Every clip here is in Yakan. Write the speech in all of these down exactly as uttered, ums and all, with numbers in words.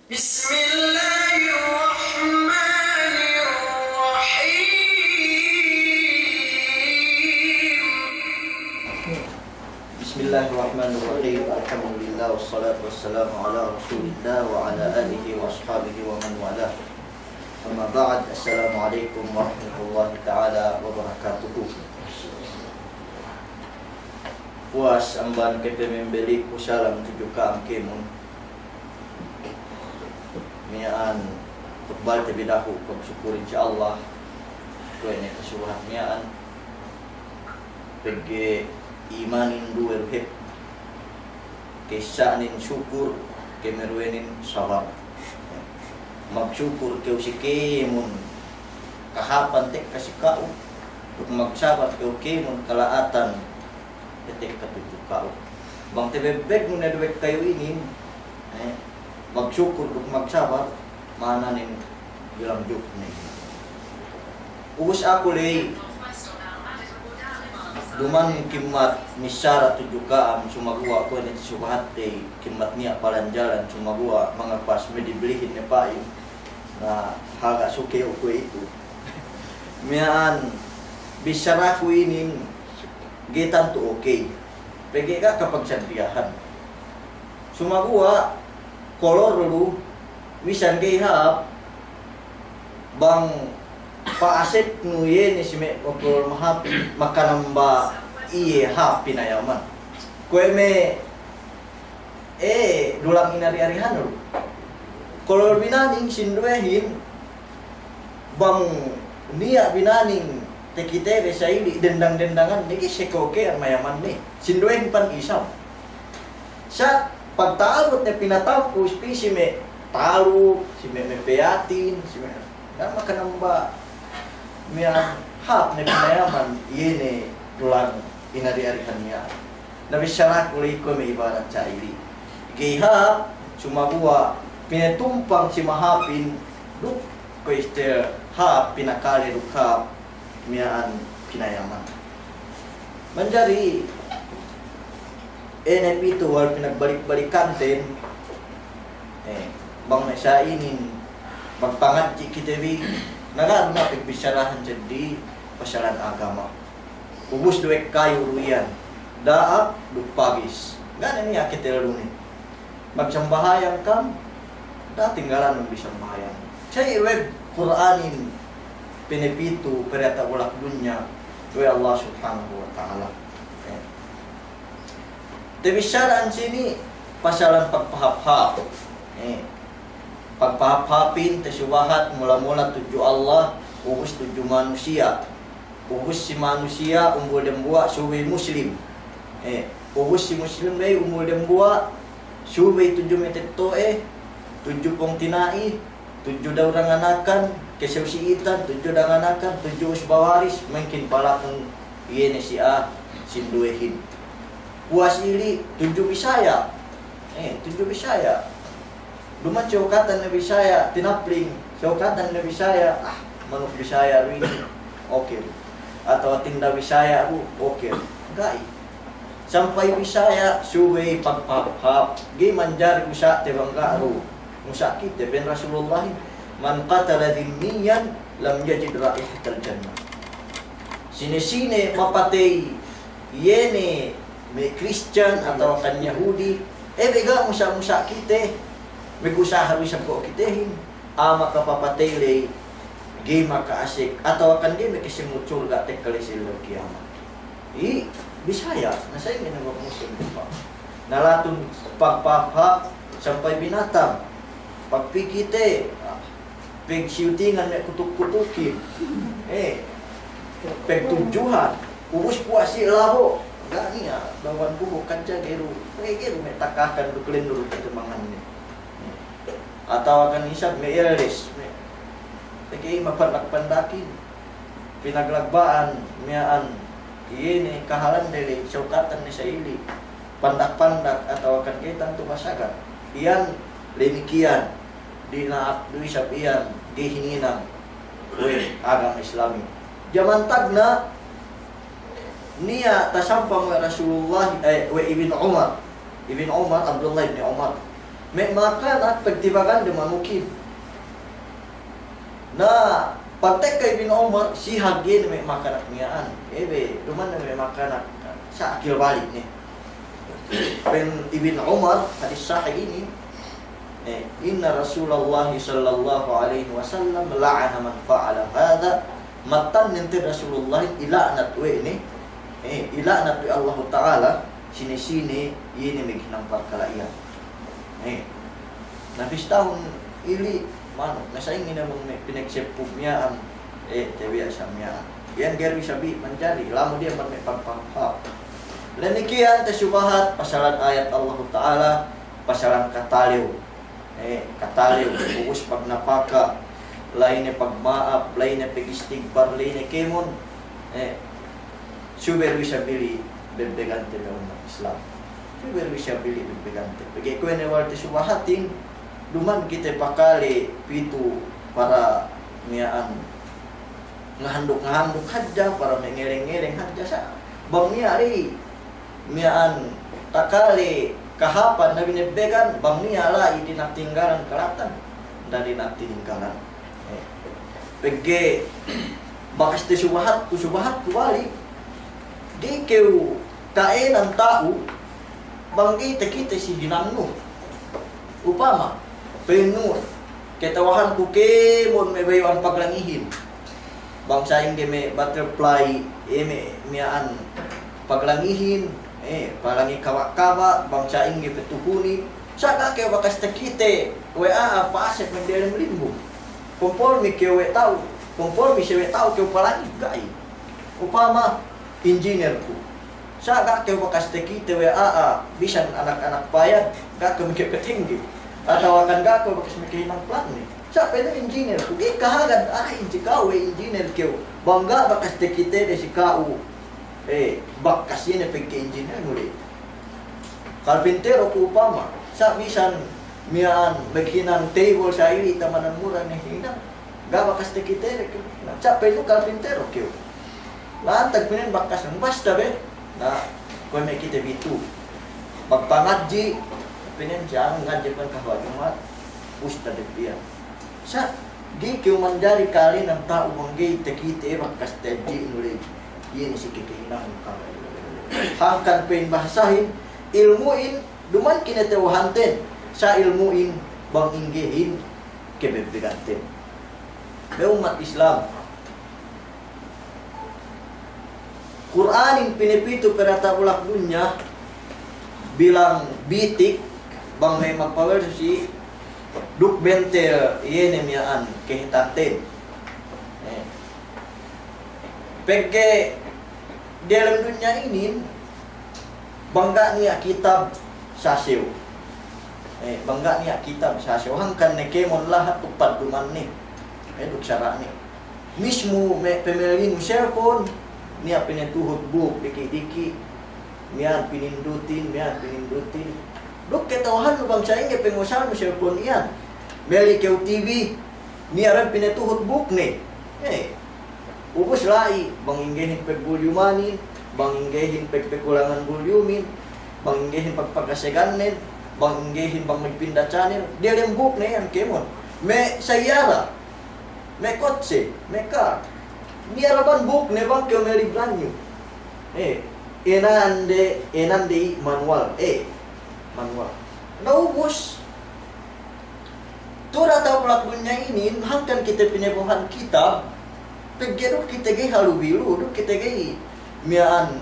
بسم الله الرحمن الرحيم. بسم الله الرحمن الرحيم. الحمد لله والصلاة والسلام على رسول الله وعلى آله وأصحابه ومن والاه. أما بعد، السلام عليكم ورحمة الله تعالى وبركاته. Puwas amban kepemembeliku, salam tudju ka'am kēmon. Miya'an, tukbalte bi dahu' pagsukurin si Allah kuwe' ne tasubahat miya'an. Pegge' imanin duwe du hep. Ka'issanen sukur, kamaruwanen sabar. Magsukur kew si kēmon kahāpan tekka si ka'u, duk magsabar kew kēmon kala'atan tekka tudju ka'u. Bang tabebbegnu ne du we' kayu inin, eh, magsukur duk magsabar, ma'ananen bilang jukne. Ubus aku ley, duma'in kimmat missara tudju ka'am, sumaguwa' kuwe' ne tasubahatte, kimmat niya' palanjalan, sumaguwa' manga pas me' dibilihin ne pa'in, na haga' suke aku itu. Miya'an, bissaraku inin, ga'i tantu okey. Pegge' ga' kapagsadiyahan. Sumaguwa' kolor lu, misan ga'i hāp, bang pa'asepnu iye ne si me' kolor mahāp, makanamba iye hāp pinayaman. Kuwe' me', eh, dulang inari-arihan lu. Kolor binaning sinduwehin, bang niya' binaning takite de sa ili' dendang-dendangan, niki sekoke'an mayaman ne. Sinduwehin pan isab. Sa' pagta'abut ne pinatapus pī si me' taluk, si me', me' peyatin, si me', na makanamba miya'an hāp ne pinayaman, iye ne dulang inari-arihan miya'an. Na bissaraku ley kuwe' me' ibarat sa' ili'. Ga'i hāp, sumaguwa' pinatumpang si mahāpin, duk kuwe' istel hāp pinakale duk hāp miya'an pinayaman. Manjari, ine pitu wal pinagbalik-balikanten, eh, bang me' sa' inin, magpangadji' kite bi, na ga' du na pagbissarahan seddi pasalan agama. Ubus duwe kayu du iyan, da'ak duk pagis. Ga' ne niya' katellune. Magsambahayang kam, da'a tinggalanun bi sambahayang. Sa' iye we' Kur'anin pinapitu pariyata' bulak dunya we' Allah Subhanahu wa Ta'ala. Eh. Tabissara'an sini pasalan pagpahāp-hāp. Eh. Pagpahāp-hāpin tasubahat mula-mula tudju Allah, ubus tudju manusiya'. Ubus si manusiya' umbul dambuwa' subey Muslim. Eh, ubus si Muslim ley umbul dambuwa' subey tudju matetto'e, tudju pungtina'i, tudju daw danganakan, kasew si itan, tudju danganakan, tudju usba waris, mangkin palakun iye ne si a'a sinduwehin. Puwas ili' tudju Bisaya'. Eh, tudju Bisaya'. Duma'in sewkatan ne Bisaya', tinapling, sewkatan ne Bisaya', ah, manuk Bisaya' du inin, oke. Atawa tinda Bisaya' du, oke. Ga'i. Sampay Bisaya', subey pagpahāp-hāp. Ga'i manjari usa'te bang ga' du. Usa' kite, pa'in Rasulullahin, "Man qatala dhimmiyan lam yajid ra'ihatal jannah." Sine-sine mapatey iye ne me' Kristiyan atawa kan Yahudi, eh, be' ga' musa'-musa' kite, magusaha du isab ko' kitehin, a'a makapapatey ley, ga'i maka'asek, atawa kan ga'i makasimut surga' tekka ley si ellew kiyamat. I, Bisaya', na sa'ingge ne bang musim pa. Na latun pagpahāp-hāp sampay binatang, pagpī kite, ah, pegshootingan me' kutuk-kutukin. Eh, pegtudjuhan. Ubus puwas si labo'. Ga' niya', dawan buhuk hadja ga'i du. Eh, ga'i du me' takakan du kalendul kite manganne. Atawa kan isab me' eldes. Me', pegge' mapandak-pandakin. Pinaglagba'an miya'an. Iye ne kahalan de ley, sewkatan ne sa' ili'. Pandak-pandak atawa kan ga'i tantu basagan. Iyan lemikiyan. Dina'ak du isab iyan ga'i hininang we' agama Islamin. Jaman tagna' niya' tasampang we' Rasulullah, eh, we' Ibn Umar. Ibn Umar, Abdullah ibn Umar. Me' makanak pagtibagan de manukin. Na, pagtekka Ibn Umar, sihag iye ne me' makanak miya'an. Ebe, duma'in ne me' makanak, sa' akil balik ne. Pa'in Ibn Umar, hadis sahih inin, eh, "Inna Rasulullah sallallahu alaihi wasallam la'ana man fa'ala hadha." Mattan ne te Rasulullah ila'nat we' ne, eh, ila'nat we' Allahu Ta'ala, sine-sine iye ne maghinang parkala' iyan. Eh. Na pistahun ili' manuk, na sa'ingge ne bang me' pinagseppug miya'an, eh, tabiya' sa miya'an. Iyan ga'i du isab bi manjari, lamud iyan bang me' pagpahāp-hāp. Damikiyan tasubahat pasalan ayat Allahu Ta'ala, pasalan katalew. Eh, katalew, ubus pagnapaka, la'i ne pagma'ap, la'i ne pagistigpar, la'i ne kēmon. Eh, subey du isab ili' bebbegante me' ummat Islam. Subey du isab ili' bebbegante. Pegge' kuwe' ne wal tasubahatin, duma'in kite pakale pitu para miya'an ngahanduk-ngahanduk hadja, para me' ngeleng-ngeleng hadja sa'. Bang niya' la'i miya'an takale kahāpan na binebbegan, bang niya' la'i dina'ak tininggalan kalatan, na dina'ak tininggalan. Eh, pegge' bakas tasubahatku, subahatku balik, ga'i kew ka'ēnan ta'u bang ga'i takite si hinangnu. Upama, pa'innu, kata'uhanku kēmon me' bayu'an paglangihin. Bang sa'ingge me' butterfly, eh, me' miya'an paglangihin, eh, palangi kaba'-kaba', bang sa'ingge patuhunin. Sa' ga' kew bakas takite we' a'a pa'asek me' diyalem limbung. Kompormi kew we' ta'u, kompormi siye we' ta'u kew palangi, ga'i. Upama, engineer ku. Sa' ga' kew bakas takite we' a'a, bisan anak-anak payad, ga' kew makapatengge. Atawa kan ga' kew bakas makahinang plan ne. Sa' pa'innu engineer ku, ga'i kahagad a'ahin si ka'u we' engineer kew. Bang ga' bakas takite de si ka'u, eh, bakas iye ne pegge' engineer nu le. Karpintero ku upama, sa' bisan miya'an maghinang table sa' ili' tamanan mura ne hinang. Ga' bakas takite de kew. Sa' pa'innu karpintero kew. Lantag pa'inen bakas, basta be. Na, kuwe' me' kite bi tu. Magpangadji', pa'inen siye ngadji' pa'in kahaba' Jumat. Ustad de iyan. Sa', ga'i kew manjari ka'ēnan ta'u bang ga'i takite bakas tadji'nu ley. Iye ne si kakahinangan ka'u. Hangkan pa'in bahasahin, ilmu'in, duma'in kinata'uhanten. Sa' ilmu'in, bang inggehin, kabebbeganten. Me' ummat Islam. Kur'anin pinapitu pe diyata' bulak dunya bilang bitik, bang me' magpawel susi duk bentel iye ne miya'an kahetanten. Eh. Pegge' diyalem dunya inin, bang ga' niya' kitab sasew. Eh, bang ga' niya' kitab sasew. Hangkan ne kēmon lahat tu'u paddumanne. Eh, duk sara'ne. Mismu me' pamellinu cellphone, niya' pinatuhut buk diki'-diki'. Miya'an pinindutin, miya'an pinindutin. Duk kata'uhannu bang sa'ingge pangusahannu cellphone iyan. Melli kew TV, niya' ren pinatuhut buk ne. Eh. Ubus la'i, bang inggehin pagbulyumanin, bang inggehin pag-, pagkulangan bulyumin, bang inggehin pagpakasegannen, bang inggehin bang magpinda channel, diyalem buk ne iyan kēmon. Me' sayyara, me' kotse, me' car. Niya' raban buk ne bang kew melli brand new. Eh, ēnan de, ēnan de i manual, eh, manual. Na ubus, Tu'u diyata' bulak dunya inin, hangkan kite pinabo'ohan kitab, pegge' duk kite ga'i halubilu, duk kite ga'i miya'an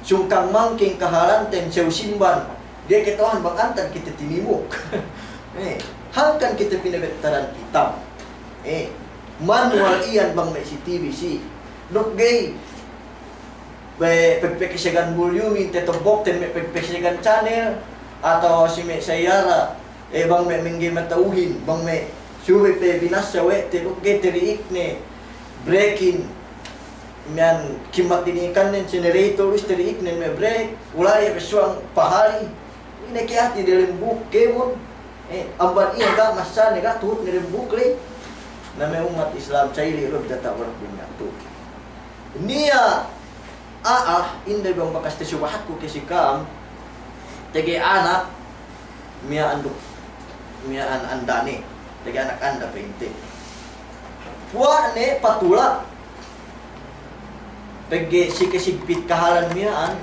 sungkang mangking kahalanten sew simban, ga'i kata'uhan bang antag kite tinimuk. Eh, hangkan kite pinabettaran kitab. Eh, manual iyan bang me' si TV si. Duk ga'i Be-, pagpakasegan bulyumin, tetobbokten me' pagpakasegan channel, atawa si me' sayyara, eh, bang me' mangga'i mata'uhin, bang me' subey pe binassa we' te, duk ga'i tari'ikne brakein, miya'an kimmat dinikannen generator, us tari'iknen me' brake, ulali' pe suwang pahali, ine ke hati' diyalem buk kēmon, eh, amban iye ga' massane, ga' tuhutne dem buk ley. Na me' ummat Islam, sa'ili' lub diyata' bulak dunya tu. Niya' a'a, inday bang bakas tasubahatku ke si ka'am, tege anak, miya'an duk miya'an andane, pegge' anak anda pa'inte. Puwa'ne patula'. Pegge' si kasigpit kahalan miya'an,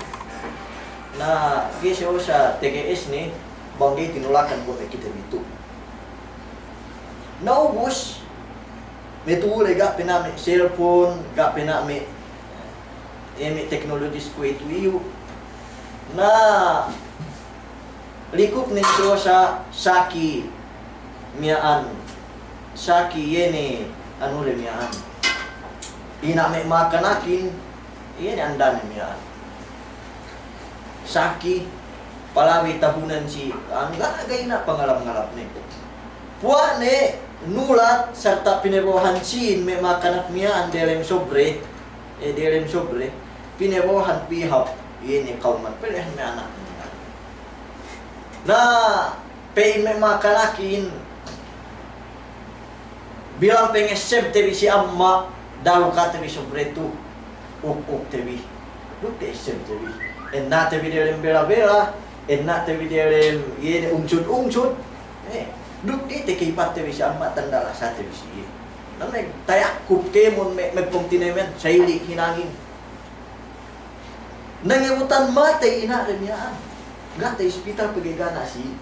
na ga'i siye sa T G S ne, bang ga'i tinulakan kuwe' me' kite bi tu. Na ubus, me' tu'u le ga' pe na' me' cellphone, ga' pe na' me', eh, me' teknolojis kuwe'itu iyu'. Na likut ne siye sa saki miya'an, saki iye ne anu le miya'an. Ina' me' makanakin, iye ne andane miya'an. Saki, palabey tahunan si, anu, ga' ga'i na pangalap-ngalapne. Puwa'ne nulat sarta' pinebo'ohan sīn me' makanak miya'an delem sobre, eh, delem sobre, pinebo'ohan pī hap, iye ne kawman, pelehan me' anak. Na, pe'in me' makanakin, bilang pengessebte bi si amma', dahu' kate bi sobre tu, uk-ukte bi. Duk ta'essebte bi. Enna'te bi delem bela-bela, enna'te bi delem, iye ne, ungsud-ungsud. Eh, duk ga'i takeipatte bi si amma', tanda' lasate bi si iye. Na me' tayakup kēmon me', me' pungtina'imen, sa'ili' hinangin. Nangebutan matey ina'de miya'an. Ga' ta'ispital pegge' ga' na' si.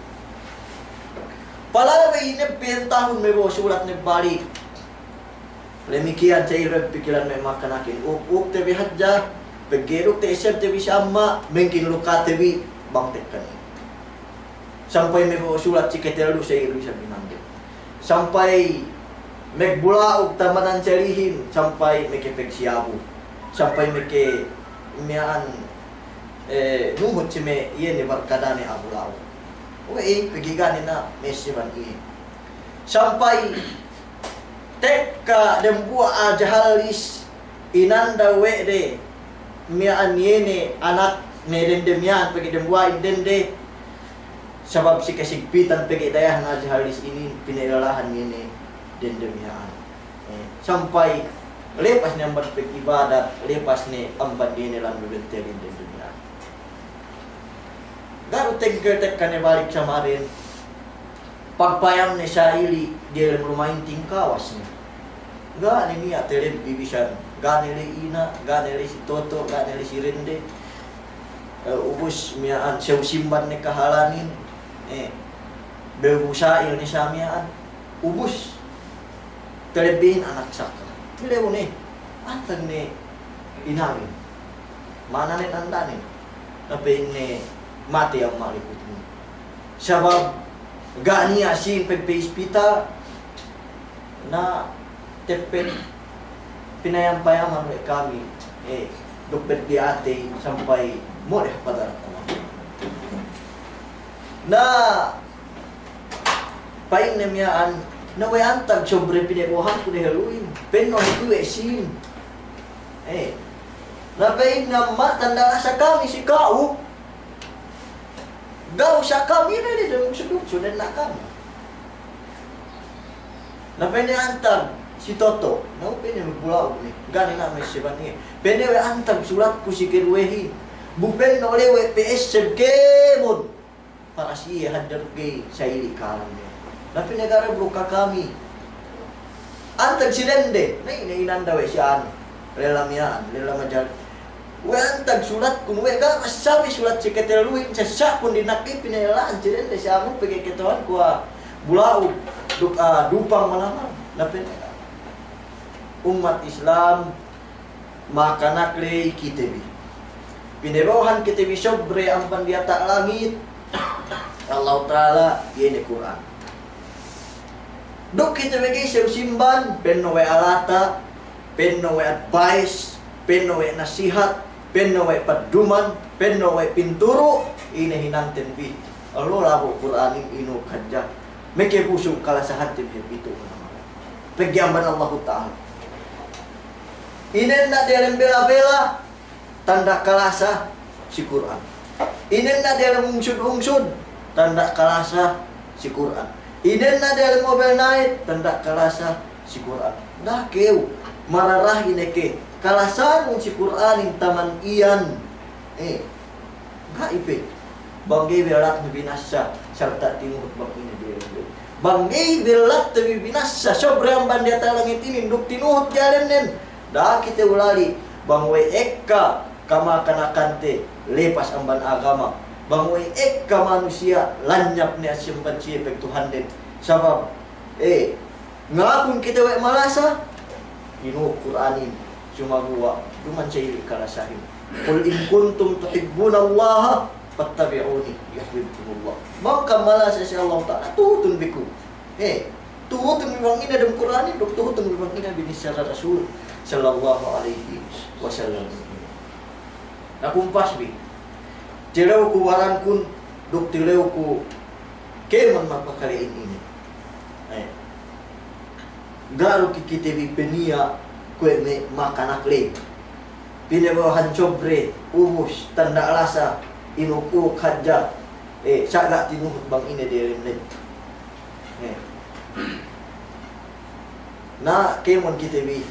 Palabey ne piyentahun me' bo'o sulat ne balik. Damikkiyan sa iye pikilan me' makanakin. Uk-, ukte bi hadja, pegge' duk ta'essebte bi si amma', mengkin lukate bi, bang tekka ne. Sampay me' bo'o sulat si katellu sa iye du isab hinangde. Sampay magbula'ug tamanan salihin, sampay makapagsiyabu. Sampay maka miya'an, eh, nuhut si me' iye ne barkadane a'a bula'ug. We'ey, pegge' ga' ne na' ma'esseban iye. Sampay tekka dembuwa' a'a jahallis, inanda we' de, miya'an iye ne anakne dende miya'an pegge' dembuwa'in dende, sabab si kasigpitan pegge' dayahan a'a jahallis inin, pina'ellahan iye ne dende miya'an. Eh, sampay lepas ne amban pag'ibadat, lepas ne amban iye ne landu' bentelin dende miya'an. Ga' du tegge tekka ne balik samarin. Pagpayamne sa'ili' diyalem luma'in tingkawas ne. Ga' ne niya' telebbi bisan. Ga' ne la'i ina', ga' ne la'i si toto', ga' ne la'i si dende. Eh, ubus miya'an sew simban ne kahalanin. Eh, bebu sa'il ne sa miya'an. Ubus. Telebbihin anak saka. Tilewne. Antag ne ina'in. Ma'ananen andanen. Na pa'inne matey amma' likutnu. Sabab ga' niya' sīn pagpa'ispital, na teppet pinayam-payaman we' kami, eh, duk peddi' atey sampay mo'o de hap hadarat. Na pa'inne miya'an, na we' antag sobre pinebo'ohanku dehelluhin, pa'inne we' sīn. Eh, na pa'inne amma' tanda' lasa kami si ka'u. Ga' usa' kami ne, ne, dem sudut-sudut ne kami. Na pa'inne antag si toto', na pa'inne bula'ug ne, ga' ne na' ma'esseban iye. Pa'inne we' antag sulatku si keduwehin. Bu pa'inne ole we' pa'esseb kēmon. Para si iye hadja duk ga'i sa'ili' kahalan ne. Na pa'inne ga' du luka kami. Antag si dende, na ine inanda we' si anu. Lella miya'an, lella majal. We' antag sulatkun, we' ga' masabi sulat si ketelluhin, sasa'kun dina'ak pina'ellahan si dende si anu pegge' kata'uhanku a'a bula'ug duk a'a dupang malamal. Na pa'inne ummat Islam, makanak ley kite bi. Pinebo'ohan kite bi sobre amban diyata' langit, Allahu Ta'ala, iye ne Kur'an. Duk kite bi ga'i sew simban, penno' we' alata', penno' we' advice, penno' we' nasihat, penno' we' padduman, penno' we' pinturu', ine hinangten bi. Allahu labo' Kur'anin inu kadja. Meke busung kalasahanten bi pitu'. Pegge' amban Allahu Ta'ala. Inenna' diyalem bela-bela, tanda' kalasa si Kur'an. Inenna' diyalem ungsud-ungsud, tanda' kalasa si Kur'an. Inenna' diyalem overnight, tanda' kalasa si Kur'an. Da'a kew mararahi ne ke, kalasanun si Kur'anin taman iyan. Eh, ga'i pe. Bang ga'i be lahat ne binassa, sarta' tinuhut bang ine diyalem. Bang ga'i bellatte bi binassa, sobre amban diyata' langit inin duk tinuhut diyalennen, da'a kite ulali' bang we' ekka kamakanakante lepas amban agama, bang we' ekka manusiya' lanyap ne asimpan siye pagtuhannen. Sabab, eh, ngakun kite we' malasa, inu Kur'anin, sumaguwa' duma'in sa ili' kalasahin. Qul in kuntum tuhibbunallaha fattabi'uni yuhbibkumullah. Bang kam malasa si Allahu Ta'ala, tuhutun bi ku. Eh, tuhutun bi bang ine dem Kur'anin, duk tuhutun bi bang ine binissā Rasul sallallahu alaihi wasallam. Na kumpas bi. Tilewku barankun, duk tilewku kēmon mapakalehin inin. Eh. Ga' du kite bi peniya' kuwe' me' makanak ley. Pinabo'ohan sobre, ubus, tanda' lasa, inuk-inuk hadja. Eh, sa' ga' tinuhut bang ine diyalem ley. Eh. Na, kēmon kite bi.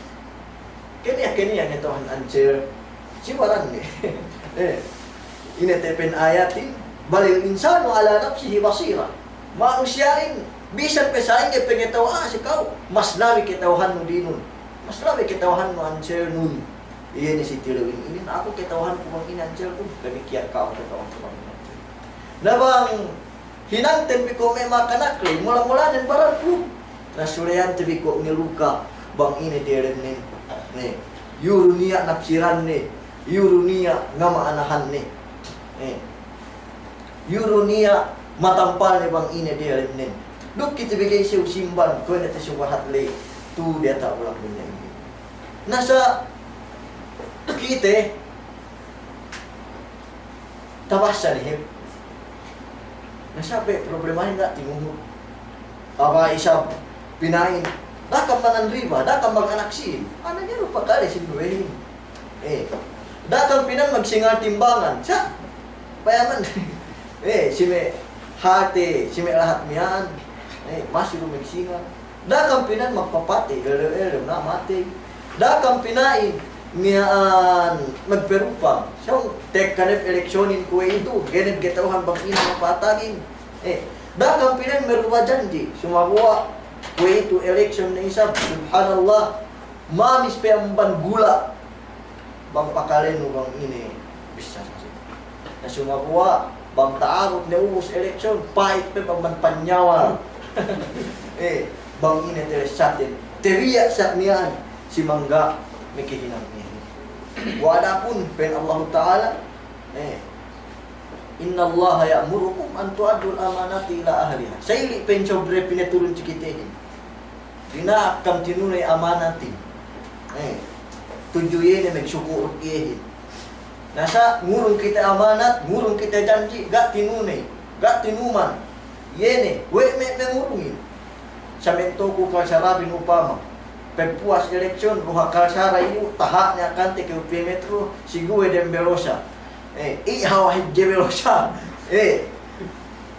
Keniya', keniya' ngeta'uhan answer si baranne. Eh, ine te' pa'in ayatin, balil insanu ala nafsihi basira. Manusiya'in, bisan pe sa'ingge pangata'uhan si ka'u, mas labi kata'uhannu dinun. Mas labi kata'uhannu answernun. Iye ne si tilewin inin, aku kata'uhanku bang ine answernun. Damikkiyan ka'u kata'uhanku bang ine answernun. Na bang hinangten bi ko' me' makanak ley, mula-mulanen baranku. Na suleyante bi ko' ngeluka bang ine diyalem nen. Ne. Iyu du niya' napsiranne, iyu du niya' ngama'anahanne. Ne. Iyu du niya' matampalne bang ine diyalem nen. Duk kite bi ga'i siye simban, kuwe' ne te subahat ley, tu diyata' ulang dunya inin. Na sa' kite, tabassa ne hep. Na sa' pe problemahin ga' timuhut. Aba isab pina'in, da'a kam mangan riba, da'a kam mag-anak sīn. Anu ne du pakale sīn duwehin. Eh, da'a kam pina'in magsingal timbangan. Sa', payaman. Eh, si me' hāte, si me' lahat miya'an. Eh, masi du magsingal. Da'a kam pina'in magpapatey, ellew-ellew na matey. Da'a kam pina'in miya'an magperupang. Sōng tekka ne eleksiyonin kuwe'itu, ga'i ne kata'uhan bang ine mapatagin. Eh, da'a kam pina'in meruba janji'. Sumaguwa' kuwe'itu eleksiyon ne isab, subhanallah. Mamis pe amban gula'. Bang pakalenu bang ine bissā. Na sumaguwa' bang ta'abut ne ubus eleksiyon, pa'it pe bang man panyawal. Eh, bang ine telessaten. Tebiya' sa' miya'an si mangga' makahinang miya'an. Wa adapun pa'in Allahu Ta'ala, eh, innallaha ya'murukum an tu'addul amanati ila ahliha. Sa' ili' pa'in sobre pinaturun si kitehin. Dina'ak kam tinuney amanatin. Eh, tudju iye ne magsukul iyehin. Na sa' ngurung kite amanat, ngurung kite janji', ga' tinuney, ga' tinuman. Iye ne, we' me' mangurungin. Sa' mentoku kalsarabin upama. Pagpuwas eleksiyon, duha kalsara iyu', taha' ne akante kew piye metro, si guwe' dem belosa. Eh, i' hawal hadje belosa. Eh,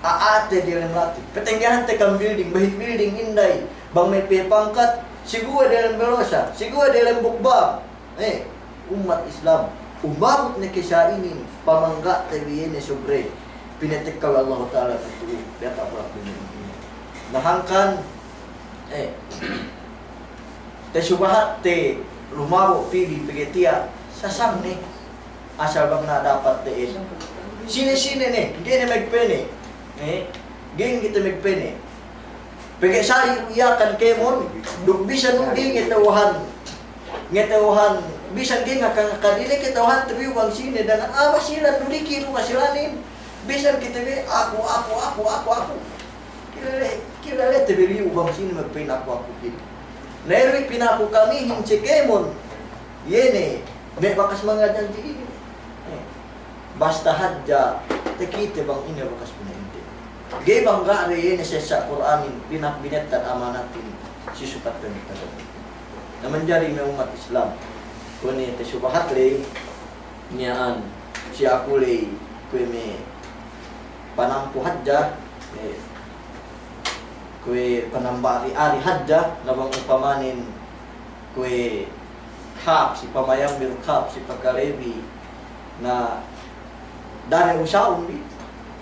a'ate diyalem lati. Patenggehante kam building, bahin building inday. Bang me' piye pangkat, si guwe' diyalem belosa, si guwe' diyalem bukbang. Eh, ummat Islam. Umabut ne ke sa' inin, pamangga'te bi iye ne sobre. Pinatekka we' Allahu Ta'ala tu'u, diyata' pula' dunya inin. Na hangkan, eh, te subahat te lumabo' pī bi pegge' tiya' sasang ne. Asal bang na dapat te'ed. Sine-sine ne, ga'i ne magpene. Eh, ga'i ne kite magpene. Pegge' sali' du Yakan kēmon, duk bisan du ga'i ngata'uhan. Ngata'uhan, bisan ga'i ngaka-ngaka dili kata'uhante bi bang sine, dangan, ah, Basilan du diki' du Basilanin. Bisan kite bi, aku, aku, aku, aku, aku. Kilale, kilalete bi liyu bang sine magpa'in aku, aku kite. Na iye du pinaku kamihin si kēmon. Iye ne, me' bakas mangajanji' inin. Eh, basta hadja takite bang ine bakas pina'inte. Ga'i bang ga' de iye ne sessa' Kur'anin, pina'ak binettan amanatin si sukat pemiktaran. Na manjari me' ummat Islam. Kuwe' ne te subahat ley, miya'an, si aku ley, kuwe' me' panampu hadja, eh, kuwe' panambari-ari hadja, na bang upamanen, kuwe' hāp si pamayambil, hāp si pakalebi, na da'a ne usa'un bi,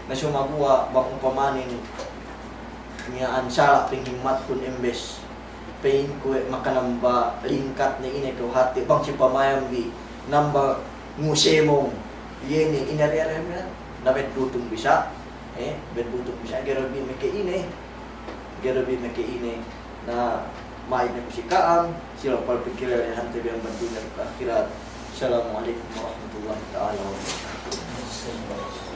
na sumaguwa' bang upamanen Miya'an sala' panghimmatkun embes. Pa'inku we' makanamba lingkat ne ine kew hati' bang si pamayam bi namba ngusemong. Iye ne ine rere miya'an. Na beddutung bisa. Eh, beddutung bisa gero bi meke ine. Gero bi meke ine. Na ma'id ne ku si ka'am. Sila pal pikil hante bi amban dunya duk ahirat. Assalamu alaikum warahmatullahi ta'ala wabarakatuh.